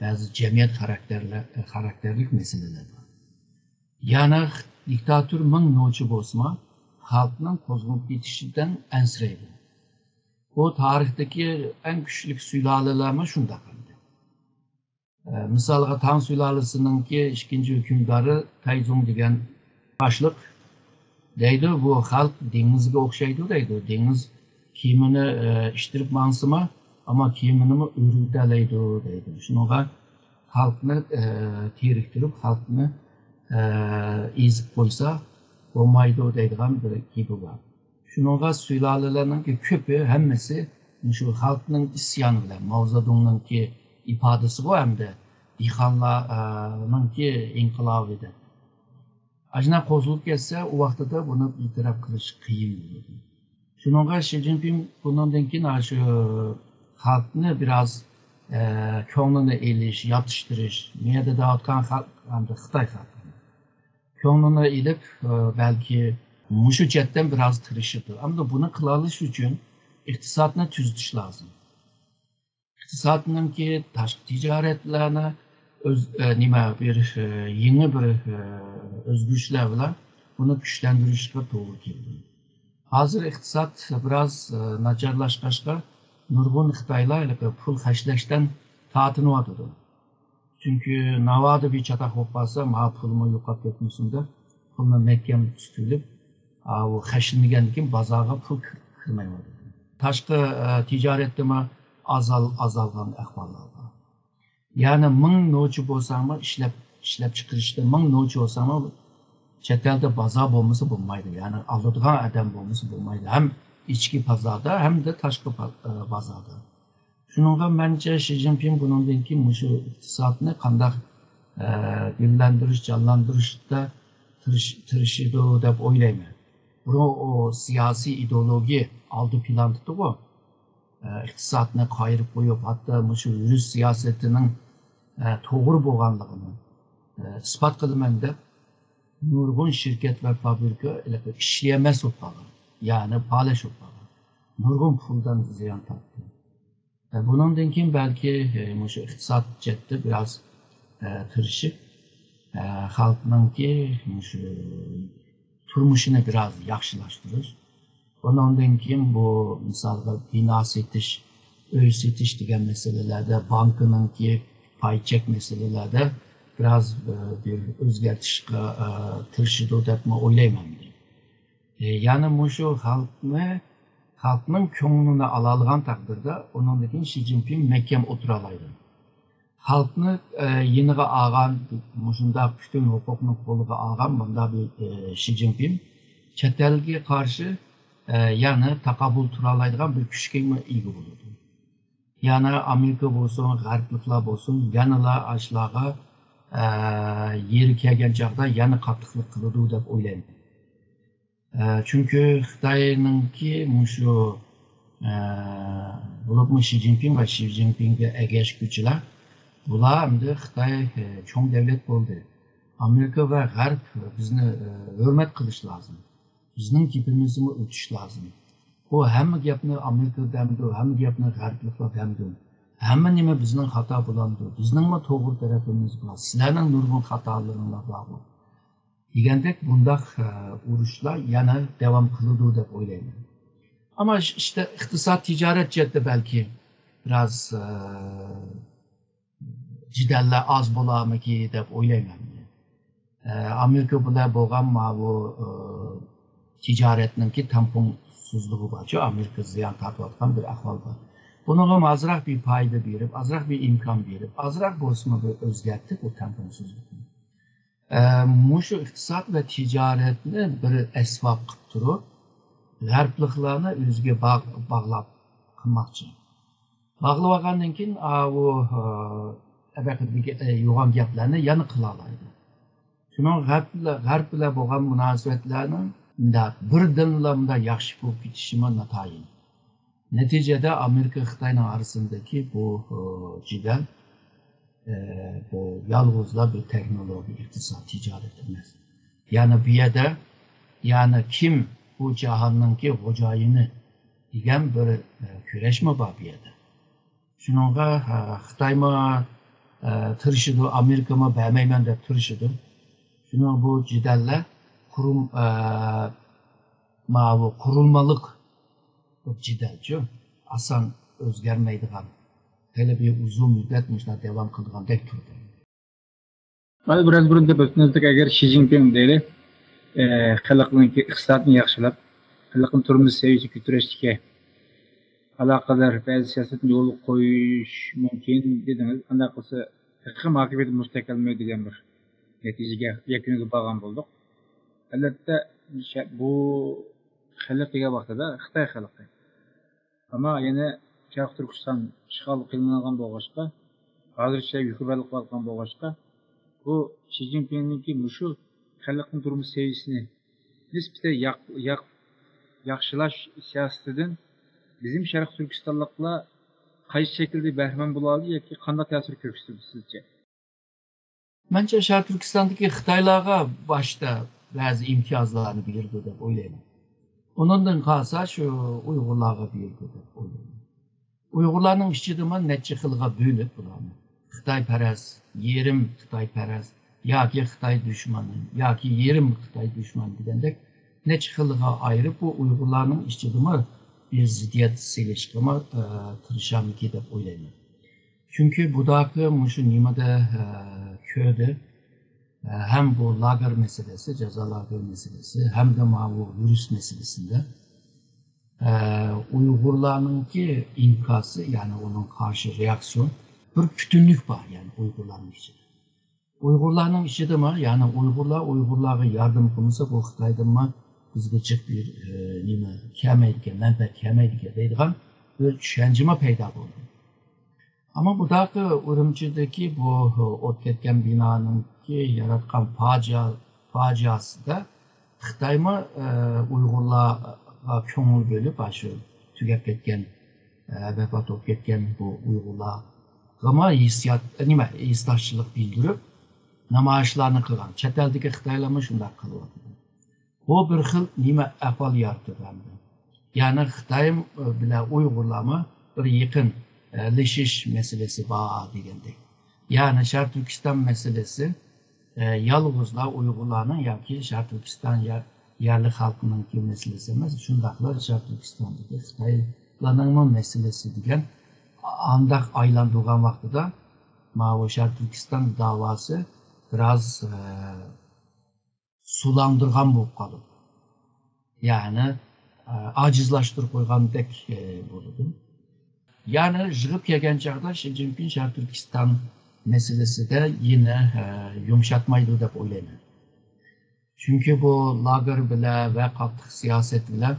بەزى جەمئىيەت خاراكتېرلە-، خاراكتېرلىك مەسىلىلەر بار. يەنى دىكتاتور مىڭ نوچى بولسىمۇ، خەلقنىڭ قوزغىلىپ كېتىشىدىن ئەنسىرەيدۇ. بۇ تارىختىكى ئەڭ كۈچلۈك سۇلالىلەرمۇ شۇنداق ئەمدى. ئە، مىسالغا، تاڭ سۇلالىسىنىڭكى ئىككىنچى ھۆكۈمدارى تەيزۇڭ دېگەن باشلىق دەيدۇ، بۇ خەلق دېڭىزغا ئوخشايدۇ دەيدۇ. دېڭىز كېمىنى، ئە، ئىتتىرىپ ماڭسىمۇ، ئەمما كېمىنىمۇ ئۆرۈۋېتەلەيدۇ دەيدۇ. شۇنىڭغا خەلقنى، ئە، تېرىكتۈرۈپ، خەلقنى، ئە، ئېزىپ قويسا بولمايدۇ دەيدىغان بىر گېپى بار. شۇنىڭغا سۇلالىلەرنىڭكى كۆپى، ھەممىسى مۇشۇ خەلقنىڭ ئىسيانى بىلەن، ماۋزېدۇڭنىڭكى ئىپادىسىغۇ ھەمدە دېھقانلارنىڭكى ئىنقىلابى دەپ. ئاشۇنداق قوزغىلىپ كەتسە، ئۇ ۋاقتىدا بۇنى بىر تەرەپ قىلىش قىيىن بولىدۇ. شۇنىڭغا شى جىنپىڭ بۇنىڭدىن كېيىن ئاشۇ خەلقنى بىراز، ئە، كۆڭلىنى ئېلىش، ياتىشتۇرۇش، مۇ يەردە دەۋاتقان خەلق، ھەمدە خىتاي خەلقىنى كۆڭلىنى ئېلىپ، ئە، بەلكى مۇشۇ جەھەتتىن بىراز تىرىشىدۇ. ئەمدى بۇنى قىلالىش ئۈچۈن ئىقتىسادنى تۈزىتىش لازىم. ئىقتىسادنىڭكى تاشقى تىجارەتلەرنى ئۆز-، ئە، نېمە، بىر، ئە، يېڭى بىر، ئە، ئۆزگىرىشلەر بىلەن بۇنى كۈچلەندۈرۈشكە توغرا كېلىدۇ. ھازىر ئىقتىساد بىراز، ئە، ناچارلاشقاچقا، نۇرغۇن خىتايلار ھېلىقى پۇل خەجلەشتىن تارتىنىۋاتىدۇ. چۈنكى ناۋادا بىر چاتاق بولۇپ قالسا، ماڭا پۇلمۇ يوقاپ كەتمىسۇن دەپ، پۇلنى مەھكەم تۇتۇۋېلىپ، ئاۋۇ خەجلىمىگەندىن كېيىن بازارغا پۇل كىر-، كىرمەيۋاتىدۇ. تاشقى، ئە، تىجارەتتىمۇ ئازال-، ئازالغان ئەھۋاللار بار. يەنى مىڭ نوچى بولساڭمۇ، ئىشلەپ، ئىشلەپچىقىرىشتا مىڭ نوچى بولساڭمۇ، چەت ئەلدە بازار بولمىسا بولمايدۇ. يەنى ئالىدىغان ئادەم بولمىسا بولمايدۇ. ھەم ئىچكى بازاردا، ھەمدە تاشقى با-، ئە، بازاردا. شۇنىڭغا مەنچە شى جىنپىڭ بۇنىڭدىن كېيىن مۇشۇ ئىقتىسادنى قانداق، ئە، گۈللەندۈرۈش، جانلاندۇرۇشتا تىرىش-، تىرىشىدۇ دەپ ئويلايمەن. بۇرۇن ئۇ سىياسىي ئىدېئولوگىيە ئالدى پىلاندا تۇرغۇ. ئە، ئىقتىسادنى قايرىپ قويۇپ، ھەتتا مۇشۇ يۈرۈش سىياسىتىنىڭ، ئە، توغرا بولغانلىقىنى، ئە، ئىسپات قىلىمەن دەپ، نۇرغۇن شىركەت ۋە فابرىكا ھېلىقى ئىشلىيەلمەس بولۇپ قالغان. يەنى پالەچ بولۇپ قالغان. نۇرغۇن پۇلدىن زىيان تارتتى. ئە، بۇنىڭدىن كېيىن بەلكى، ئە، مۇشۇ ئىقتىساد جەھەتتە بىراز، ئە، تىرىشىپ، ئە، خەلقنىڭكى مۇشۇ تۇرمۇشىنى بىراز ياخشىلاشتۇرۇش. بۇنىڭدىن كېيىن بۇ، مىسالغا، بىنا سېتىش، ئۆي سېتىش دېگەن مەسىلىلەردە، بانكىنىڭكى پاي چەك مەسىلىلەردە بىراز، ئە، بىر ئۆزگەرتىشكە، ئە، تىرىشىدۇ دەپمۇ ئويلايمەن. ئە، يەنى مۇشۇ خەلقنى، خەلقنىڭ كۆڭلىنى ئالالىغان تەقدىردە، ئۇنىڭدىن كېيىن شى جىنپىڭ مەھكەم ئولتۇرالايدۇ. خەلقنى، ئە، يېنىغا ئالغان، مۇشۇنداق پۈتۈن ھوقۇقنى قولىغا ئالغان مۇنداق بىر، ئە، شى جىنپىڭ چەت ئەلگە قارشى، ئە، يەنە تاقابىل تۇرالايدىغان بىر كۈچكىمۇ ئىگە بولىدۇ. يەنە ئامېرىكا بولسۇن، غەربلىكلەر بولسۇن، يەنىلا ئاشۇلارغا، ئە، يېرى كەلگەن چاغدا يەنە قاتتىقلىق قىلىدۇ دەپ ئويلايمەن. ئە، چۈنكى خىتاينىڭكى مۇشۇ، ئە، بولۇپمۇ شى جىنپىڭ ۋە شى جىنپىڭگە ئەگەشكۈچىلەر، بۇلار ئەمدى خىتاي، ئە، چوڭ دەۋلەت بولدى. ئامېرىكا ۋە غەرب بىزنى، ئە، ھۆرمەت قىلىش لازىم. بىزنىڭ گېپىمىزنىمۇ ئۆتۈش لازىم. بۇ ھەممە گەپنى ئامېرىكا دەمدۇ، ھەممە گەپنى غەربلىكلەر دەمدۇ. ھەممە نېمە بىزنىڭ خاتا بولامدۇ؟ بىزنىڭمۇ توغرا تەرىپىمىز بار. سىلەرنىڭ نۇرغۇن خاتالىرىڭلار بارغۇ. دېگەندەك بۇنداق، ئە، ئۇرۇشلار يەنە داۋام قىلىدۇ دەپ ئويلايمەن. ئەمما ئىش-، ئىشتە ئىقتىساد، تىجارەت جەھەتتە بەلكى بىراز، ئە، جېدەللەر ئاز بولارمىكى دەپ ئويلايمەن. ئە، ئامېرىكا بىلەن بولغان ماۋۇ، ئە، تىجارەتنىڭكى تەڭپۇڭسىزلىقى بارچۇ، ئامېرىكا زىيان تارتىۋاتقان بىر ئەھۋال بار. بۇنىڭغا ئازراق بىر پايدا بېرىپ، ئازراق بىر ئىمكان بېرىپ، ئازراق بولسىمۇ بىر ئۆزگەرتىپ بۇ تەڭپۇڭسىزلىقنى. ئە، مۇشۇ ئىقتىساد ۋە تىجارەتنى بىر ئەسۋاب قىلىپ تۇرۇپ، غەربلىكلارنى ئۆزىگە باغ-، باغلاپ قىلماقچى. باغلىۋالغاندىن كېيىن، ئاۋۇ، ئە، ئەبەقىدىكى، ئە، يوغان گەپلەرنى يەنە قىلالايدۇ. شۇنىڭ غەرب بىلەن، غەرب بىلەن بولغان مۇناسىۋەتلەرنىڭ مۇنداق بىردىنلا مۇنداق ياخشى بولۇپ كېتىشىمۇ ناتايىن. نەتىجىدە ئامېرىكا خىتاينىڭ ئارىسىندىكى بۇ، ئى، جېدەل، ئى، بۇ يالغۇزلا بىر تېخنولوگىيە، ئىقتىساد، تىجارەت ئەمەس. يەنە بۇ يەردە، يەنە كىم بۇ جاھاننىڭكى خوجايىنى دېگەن بىر، ئى، كۈرەشمۇ بار بۇ يەردە. شۇنىڭغا، ئى، خىتايمۇ، ئى، تىرىشىدۇ، ئامېرىكىمۇ بەرمەيمەن دەپ تىرىشىدۇ. شۇنىڭ بۇ جېدەللەر قۇرۇم-، ئى، ماۋۇ قۇرۇلمىلىق بۇ جېدەلچۇ، ئاسان ئۆزگەرمەيدىغان، خېلى بىر ئۇزۇن مۇددەت مۇشۇنداق داۋام قىلىدىغاندەك تۇردى. مانا بىراز بۇرۇن دەپ ئۆتكىنىمىزدەك، ئەگەر شى جىنپىڭ دەيلى، ئە، خەلقنىڭكى ئىقتىسادىنى ياخشىلاپ، خەلقنىڭ تۇرمۇش سەۋىيەسىنى كۆتۈرۈشتىكى ئالاقىدار بەزى سىياسەتنى يولغا قويۇش مۇمكىن دېدىڭىز. ئانداق قىلسا، تېخىمۇ ھاكىمىيىتى مۇستەھكەملىنىدۇ دېگەن بىر نەتىجىگە، يەكۈنگە بارغان بولدۇق. ئەلۋەتتە، شە-، بۇ خەلق دېگەن ۋاقتىدا خىتاي خەلقى. ئەمما يەنە شەرقىي تۈركىستان ئىشغال قىلىنغان بولغاچقا، ھازىرچە ھۆكۈمرانلىق قىلىۋاتقان بولغاچقا، بۇ شى جىنپىڭنىڭكى مۇشۇ خەلقنىڭ تۇرمۇش سەۋىيەسىنى نىسبەتەن ياق-، ياق-، ياخشىلاش سىياسىتىدىن بىزنىڭ شەرقىي تۈركىستانلىقلار قايسى شەكىلدە بەھرىمەن بولالىدى ياكى قانداق تەسىر كۆرسىتىدۇ سىزچە؟ مەنچە شەرقىي تۈركىستاندىكى خىتايلارغا باشتا بەزى ئىمتىيازلارنى بېرىدۇ دەپ ئويلايمەن. ئۇنىڭدىن قالسا شۇ ئۇيغۇرلارغا بېرىدۇ دەپ ئويلايمەن. ئۇيغۇرلارنىڭ ئىچىدىمۇ نەچچە خىلغا بۆلۈپ بۇلارنى. خىتايپەرەس، يېرىم خىتايپەرەس ياكى خىتاي دۈشمىنى ياكى يېرىم خىتاي دۈشمىنى دېگەندەك نەچچە خىلغا ئايرىپ، بۇ ئۇيغۇرلارنىڭ ئىچىدىمۇ بىر زىددىيەت سېلىشقىمۇ، ئە، تىرىشارمىكى دەپ ئويلايمەن. چۈنكى بۇداقى مۇشۇ نېمىدە، ئە، كۆردى، ئە، ھەم بۇ لاگېر مەسىلىسى، جازا لاگېر مەسىلىسى، ھەمدە ماۋۇ ۋىرۇس مەسىلىسىندە، ئە، ئۇيغۇرلارنىڭكى ئىنكاسى، يەنى ئۇنىڭ قارشى رېئاكسىيون بىر پۈتۈنلۈك بار، يەنى ئۇيغۇرلارنىڭ ئىچىدە. ئۇيغۇرلارنىڭ ئىچىدىمۇ، يەنى ئۇيغۇرلار ئۇيغۇرلارغا ياردەم قىلمىسا، بۇ خىتايدىنمۇ بىزگە جىق بىر، ئە، نېمە كەلمەيدىكەن، مەنپەئەت كەلمەيدىكەن دەيدىغان بىر چۈشەنچىمۇ پەيدا بولدى. ئەمما بۇداقى ئۈرۈمچىدىكى بۇ ئوت كەتكەن بىنانىڭكى ياراتقان پاجىئە-، پاجىئەسىدە خىتايمۇ، ئە، ئۇيغۇرلارغا كۆڭۈل بۆلۈپ، ئاشۇ تۈگەپ كەتكەن، ئە، ۋاپات بولۇپ كەتكەن بۇ ئۇيغۇرلارغىمۇ ھېسسىيات، نېمە، ھېسداشچىلىق بىلدۈرۈپ، نامايىشلارنى قىلغان. چەت ئەلدىكى خىتايلارمۇ شۇنداق قىلىۋاتىدۇ. بۇ بىر خىل نېمە ئەھۋال يارىتىدۇ ئەمدى. يەنى خىتاي بىلەن ئۇيغۇرلارمۇ بىر يېقىن، ئە، لىشىش مەسىلىسى بار دېگەندەك. يەنى شەرقىي تۈركىستان مەسىلىسى، ئە، يالغۇزلا ئۇيغۇرلارنىڭ ياكى شەرقىي تۈركىستان يە-، يەرلىك خەلقىنىڭكى مەسىلىسى ئەمەس. شۇنداقلا شەرقىي تۈركىستاندىكى خىتايلارنىڭمۇ مەسىلىسى دېگەن ئانداق ئايلاندۇرغان ۋاقتىدا ماۋۇ شەرقىي تۈركىستان داۋاسى بىراز، ئە، سۇلاندۇرغان بولۇپ قالىدۇ. يەنى، ئە، ئاجىزلاشتۇرۇپ قويغاندەك، ئە، بولىدۇ. يەنى يىغىپ كەلگەن چاغدا شى جىنپىڭ شەرقىي تۈركىستان مەسىلىسىدە يەنە، ئە، يۇمشاتمايدۇ دەپ ئويلايمەن. چۈنكى بۇ لاگېر بىلەن ۋە قاتتىق سىياسەت بىلەن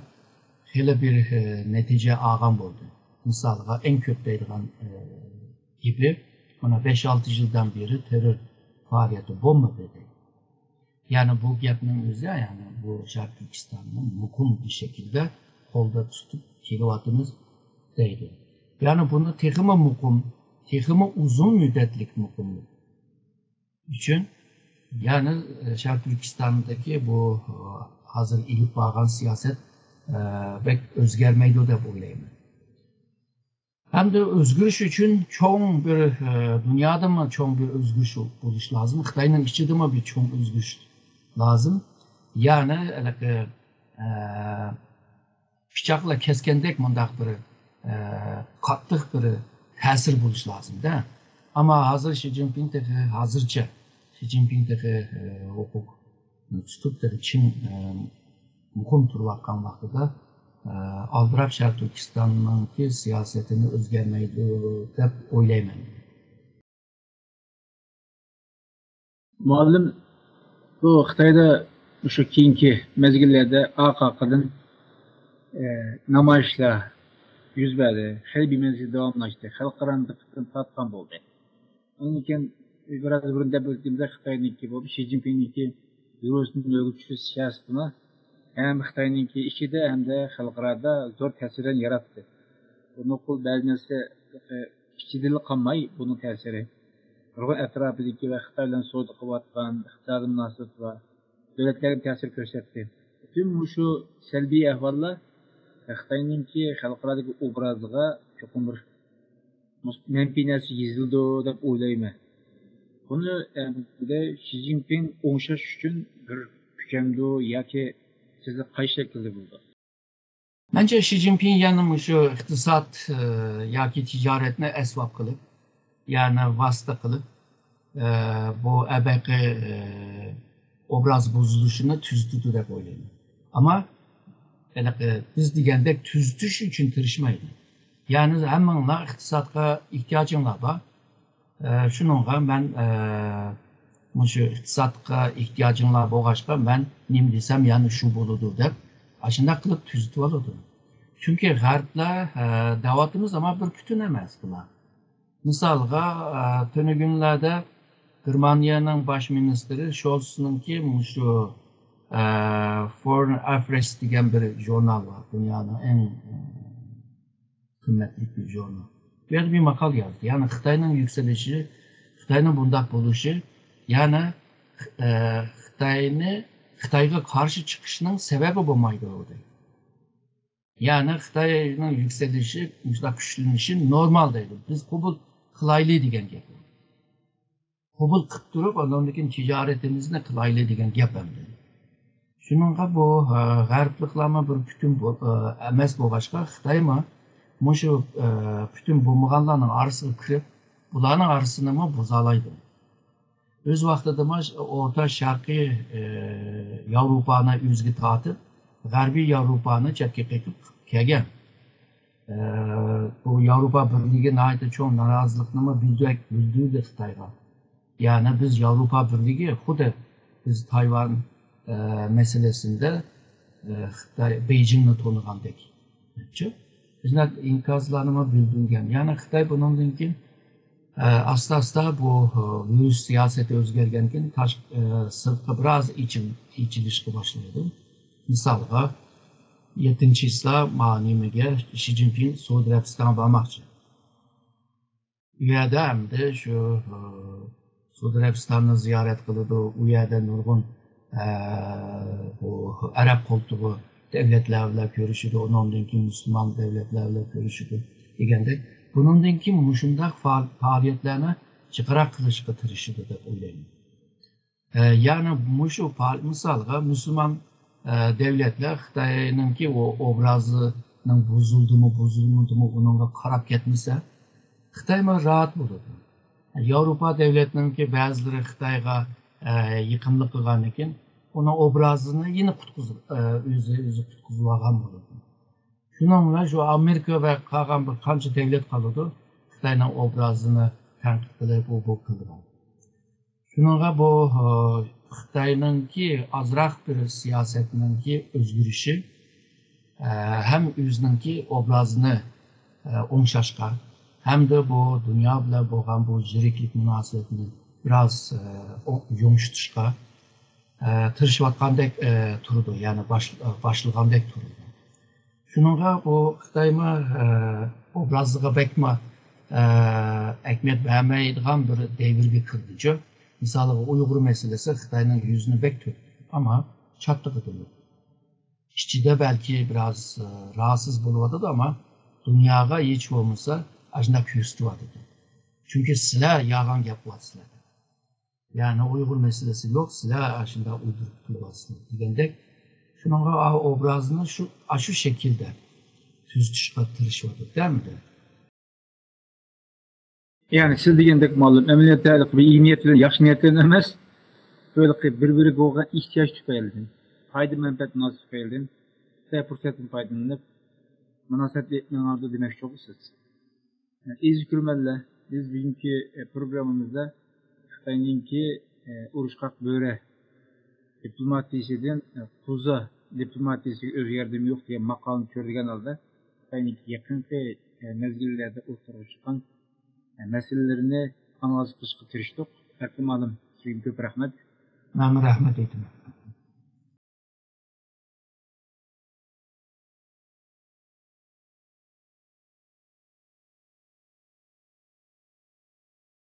خېلى بىر، ئە، نەتىجە ئالغان بولدى. مىسالغا، ئەڭ كۆپ دەيدىغان، ئە، گېپى، مانا، بەش-ئالتە يىلدىن بېرى تېررور پائالىيىتى بولمىدى دەيدۇ. يەنى بۇ گەپنىڭ ئۆزى، يەنى بۇ شەرقىي تۈركىستاننى مۇقىم بىر شەكىلدە قولدا تۇتۇپ كېلىۋاتىمىز دەيدۇ. يەنى بۇنى تېخىمۇ مۇقىم، تېخىمۇ ئۇزۇن مۇددەتلىك مۇقىملىق ئۈچۈن، يەنى، ئە، شەرقىي تۈركىستاندىكى بۇ، ئە، ھازىر ئېلىپ بارغان سىياسەت، ئە، بەك ئۆزگەرمەيدۇ دەپ ئويلايمەن. ھەمدە ئۆزگىرىش ئۈچۈن چوڭ بىر، ئە، دۇنيادىمۇ چوڭ بىر ئۆزگىرىش بولۇش لازىم. خىتاينىڭ ئىچىدىمۇ بىر چوڭ ئۆزگىرىش لازىم. يەنى ھېلىقى، ئە، پىچاقلا كەسكەندەك مۇنداق بىر، ئە، قاتتىق بىر تەسىر بولۇش لازىمدە. ئەمما ھازىر شى جىنپىڭ تېخى، ھازىرچە شى جىنپىڭ تېخى، ئە، ھوقۇق تۇتۇپ، تېخى چىڭ، ئە، مۇقىم تۇرۇۋاتقان ۋاقتىدا، ئە، ئالدىراپ شەرقىي تۈركىستاننىڭكى سىياسىتىنى ئۆزگەرمەيدۇ دەپ ئويلايمەن. مۇئەللىم، بۇ خىتايدا مۇشۇ كېيىنكى مەزگىللەردە ئارقا-ئارقىدىن، ئە، نامايىشلار يۈز بەردى، خېلى بىمەزگىل داۋاملاشتى، خەلقئارانىڭ دىققىتىنى تارتقان بولدى. ئاندىن كېيىن بىراز بۇرۇن دەپ ئۆتكىنىمدەك، خىتاينىڭكى بولۇپ شى جىنپىڭنىڭكى ۋىرۇسنى ئۆلگە چۈشۈرۈش سىياسىتىمۇ ھەم خىتاينىڭكى ئىچىدە ھەمدە خەلقئارادا زور تەسىرلەرنى ياراتتى. نوقۇل بەزى نەرسە ئىچىدىلا قالماي، بۇنىڭ تەسىرى نۇرغۇن ئەتراپىدىكى ۋە خىتاي بىلەن سودا قىلىۋاتقان، ئىقتىسادىي مۇناسىۋىتى بار دۆلەتلەرگە تەسىر كۆرسەتتى. پۈتۈن مۇشۇ سەلبىي ئەھۋاللار خىتاينىڭكى خەلقئارادىكى ئوبرازىغا چوقۇم بىر مەنپىي نەرسە يېزىلىدۇ دەپ ئويلايمەن. بۇنى ئەمدى شى جىنپىڭ ئوڭشاش ئۈچۈن بىر كۈچەمدۇ ياكى سىزدە قايسى شەكىلدە بولىدۇ؟ مەنچە، شى جىنپىڭ يەنە مۇشۇ ئىقتىساد، ئە، ياكى تىجارەتنى ئەسۋاب قىلىپ، يەنى ۋاسىتە قىلىپ، ئە، بۇ ئەبەقى، ئە، ئوبراز بۇزۇلۇشىنى تۈزىتىدۇ دەپ ئويلايمەن. ئەمما ھېلىقى بىز دېگەندەك تۈزىتىش ئۈچۈن تىرىشمايدۇ. يەنى ھەممىڭلار ئىقتىسادقا ئېھتىياجىڭلار بار. ئە، شۇنىڭغا مەن، ئە، مۇشۇ ئىقتىسادقا ئېھتىياجىڭلار بولغاچقا، مەن نېمە دېسەم، يەنە شۇ بولىدۇ دەپ، ئاشۇنداق قىلىپ تۈزىتىۋالىدۇ. چۈنكى غەربلەر، ئە، دەۋاتىمىز، ئەمما بىر پۈتۈن ئەمەس بۇلار. مىسالغا، ئە، تۈنۈگۈنلەردە گېرمانىيەنىڭ باش مىنىستىرى شولسنىڭكى مۇشۇ، ئە، فورېن ئەفېرس دېگەن بىر ژۇرنال بار، دۇنيانىڭ ئەڭ، ئە، قىممەتلىك بىر ژۇرنال. بۇ يەردە بىر ماقالە يازدى. يەنى خىتاينىڭ يۈكسىلىشى، خىتاينىڭ بۇنداق بولۇشى، يەنى، ئە، خىتاينى، خىتايغا قارشى چىقىشنىڭ سەۋەبى بولمايدۇ، دەيدۇ. يەنى خىتاينىڭ يۈكسىلىشى، مۇشۇنداق كۈچلىنىشى نورمال دەيدۇ. بىز قوبۇل قىلايلى دېگەن گەپ. قوبۇل قىلىپ تۇرۇپ، ئاندىن كېيىن تىجارىتىمىزنى قىلايلى دېگەن گەپ ئەمدى. شۇنىڭغا بۇ، ئە، غەربلىكلارمۇ بىر پۈتۈن بو-، ئە، ئەمەس بولغاچقا، خىتايمۇ مۇشۇ، ئە، پۈتۈن بولمىغانلارنىڭ ئارىسىغا كىرىپ، بۇلارنىڭ ئارىسىنىمۇ بۇزالايدۇ. ئۆز ۋاقتىدىمۇ ئورتا شەرقىي، ئە، ياۋروپانى ئۆزىگە تارتىپ، غەربىي ياۋروپانى چەتكە قېقىپ كەلگەن. ئە، بۇ ياۋروپا بىرلىكى ناھايىتى چوڭ نارازىلىقنىمۇ بىلدۈرۈپ، بىلدۈردى خىتايغا. يەنى بىز ياۋروپا بىرلىكى، خۇددى بىز تايۋان، ئە، مەسىلىسىندە، ئە، خىتاي بېيجىڭنى تونۇغاندەك. شۇنداق ئىنكاسلارنىمۇ بىلدۈرگەن. يەنى خىتاي بۇنىڭدىن كېيىن، ئە، ئاستا-ئاستا بۇ، ئە، ۋىرۇس سىياسىتى ئۆزگەرگەندىن كېيىن تاش-، ئە، سىرتقا بىراز ئېچىل-، ئېچىلىشقا باشلىدى. مىسالغا، يەتتىنچى چىسلا ما نېمىگە، شى جىنپىڭ سئۇدى ئەرەبىستانغا بارماقچى. ئۇ يەردە ئەمدى شۇ، ئە، سئۇدى ئەرەبىستاننى زىيارەت قىلىدۇ. ئۇ يەردە نۇرغۇن، ئە، بۇ ئەرەب قولتۇقى دۆلەتلەر بىلەن كۆرۈشىدۇ، ئۇنىڭدىن كېيىن مۇسۇلمان دۆلەتلەر بىلەن كۆرۈشىدۇ دېگەندەك، بۇنىڭدىن كېيىن مۇشۇنداق پائال-، پائالىيەتلەرنى جىقراق قىلىشقا تىرىشىدۇ دەپ ئويلايمەن. ئە، يەنى مۇشۇ پائال-، مىسالغا، مۇسۇلمان، ئە، دۆلەتلەر خىتاينىڭكى ئۇ ئوبرازىنىڭ بۇزۇلدىمۇ، بۇزۇلمىدىمۇ، ئۇنىڭغا قاراپ كەتمىسە، خىتايمۇ راھەت بولىدۇ. ياۋروپا دۆلەتنىڭكى بەزىلىرى خىتايغا، ئە، يېقىملىق قىلغاندىن كېيىن، ئۇنىڭ ئوبرازىنى يەنە قۇتقۇز-، ئە، ئۆزى، ئۆزى قۇتقۇزۇۋالغان بولىدۇ. شۇنىڭ بىلەن شۇ ئامېرىكا ۋە قالغان بىر قانچە دۆلەت قالىدۇ، خىتاينىڭ ئوبرازىنى تەنقىد قىلىپ، ئۇ بۇ قىلىدىغان. شۇنىڭغا بۇ، ئە، خىتاينىڭكى ئازراق بىر سىياسەتنىڭكى ئۆزگىرىشى، ئە، ھەم ئۆزىنىڭكى ئوبرازىنى، ئە، ئوڭشاشقا، ھەمدە بۇ دۇنيا بىلەن بولغان بۇ يىرىكلىك مۇناسىۋىتىنى بىراز، ئە، ئو-، يۇمشىتىشقا، ئە، تىرىشىۋاتقاندەك، ئە، تۇرىدۇ، يەنى باش-، ئە، باشلىغاندەك تۇرىدۇ. شۇنىڭغا بۇ خىتايمۇ، ئە، ئوبرازىغا بەكمۇ، ئە، ئەھمىيەت بەرمەيدىغان بىر دەۋرگە كىردىچۇ. مىسالىغا، ئۇيغۇر مەسىلىسى خىتاينىڭ يۈزىنى بەك تۆكتى، ئەمما چاتىقىدىمۇ. ئىچىدە بەلكى بىراز، ئە، راھەتسىز بولۇۋاتىدۇ، ئەمما دۇنياغا ھېچ بولمىسا ئاشۇنداق كۆرسىتىۋاتىدۇ. چۈنكى سىلەر يالغان گەپ قىلىۋاتىسىلەر. يەنى ئۇيغۇر مەسىلىسى يوق، سىلەر ئاشۇنداق ئويدۇرۇپ تۇرۇۋاتىسىلەر دېگەندەك. شۇنىڭغا ئا-، ئوبرازنى شۇ، ئاشۇ شەكىلدە تۈزىتىشقا تىرىشىۋاتىدۇ، دەمدە. يەنى سىز دېگەندەك، مۇئەللىم، ئەمەلىيەتتە ھېلىقى بىر ئىلمىيەت بىلەن ياخشى نىيەتتىن ئەمەس، ھېلىقى بىر-بىرىگە بولغان ئېھتىياج تۈپەيلىدىن، پايدا-مەنپەئەت مۇناسىۋىتى تۈپەيلىدىن، خىتاي پۇرسەتتىن پايدىلىنىپ، مۇناسىۋەتلىك مېڭىۋاتىدۇ دېمەكچى چوقۇم سىز. ئەزىز كۆرۈرمەنلەر، بىز بۈگۈنكى، ئە، پروگراممىمىزدا خىتاينىڭكى، ئە، ئۇرۇشقاق بۆرە دىپلوماتىيىسىدىن، ئە، قوزا دىپلوماتىيىسىگە ئۆزگەردىمۇ يوق دېگەن ماقالىنى چۆرىدىگەن ھالدا خىتاينىڭكى يېقىنقى، ئە، مەزگىللەردە ئوتتۇرىغا چىققان، ئە، مەسىلىلىرىنى ئانالىز قىلىشقا تىرىشتۇق. ئەكرەم ئالىم، سىزگە كۆپ رەھمەت. مەنمۇ رەھمەت ئېيتىمەن.